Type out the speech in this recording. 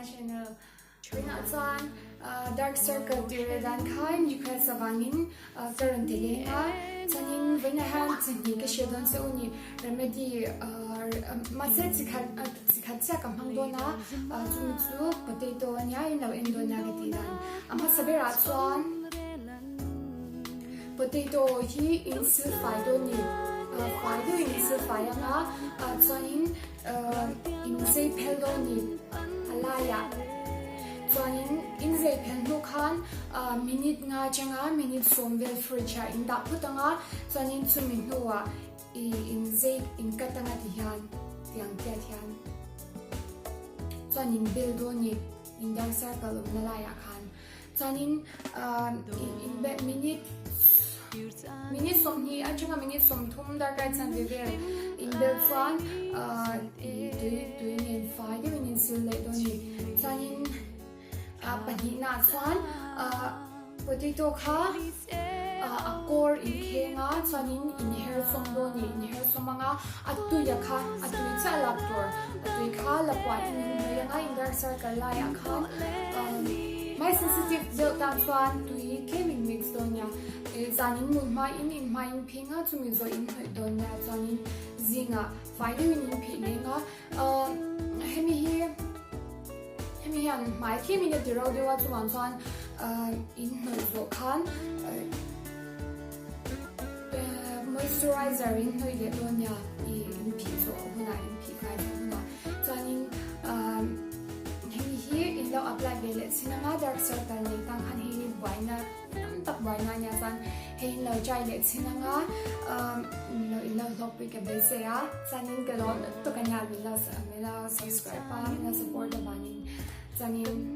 channel. Tunah chuan dark circle tih reh dan kha in request avangin ka rawn ti leng a, chuanin vawiinah hian chi hnih ka hrilh dawn che u ni, remedy mahse chi khat chi khat chiah ka hmang dawn a, chumi chu potato ania in lo en dawn nia ka tih dan. A hmasa berah chuan potato hi in sil fai dawn ni, fai deuhin in sil fai ang a, chuanin In zei phel dawn ni a laiah chuanin in zei phel hnu khan minute nga atanga minute sawm vel fridge ah in dah phawt anga chuanin chumi hnuah in zei in cut anga ti hian tiang tiat hian chuan in bel dawn ni in dark circle awmna laiah khan. Chuanin minute minute 20 atanga minute 30 darkar chanve vel inbel chuan tui tui nen fai deuhin in sil leh dawn a ni. Chuanin pahnihnaah chuan potato kha a kawr inkheng a chuanin inher sawm dawn a ni. Inher sawm anga a tuia kha a tui chiah lak tur a tui kha la puahin in hnawih anga in dark circle laiah khan hmai sensitive deuh tan chuan tui tlem in mix dawn nia zan in mut hmain in hmai in phing a chumi zawh in hnawih dawn nia chuanin zingah fai deuhin in phih leng a hemi hi hemi hian hmai tlemin a ti ro deuh a chuvang chuan in hnawih zawh khan Moisturizer in hnawih leh dawn nia i in phih zawh hunah in phih fai zawh hunah chuanin hemi hi in lo apply ve leh chin anga dark circle nei tang khan hei hi buaina tam tak buaina ania chuan hei in lo try leh chin anga in lo in lo hlawkpui ka beisei a chuanin ka lawm lutuk ania min lo min lo subscribe a min lo support avangin chuanin.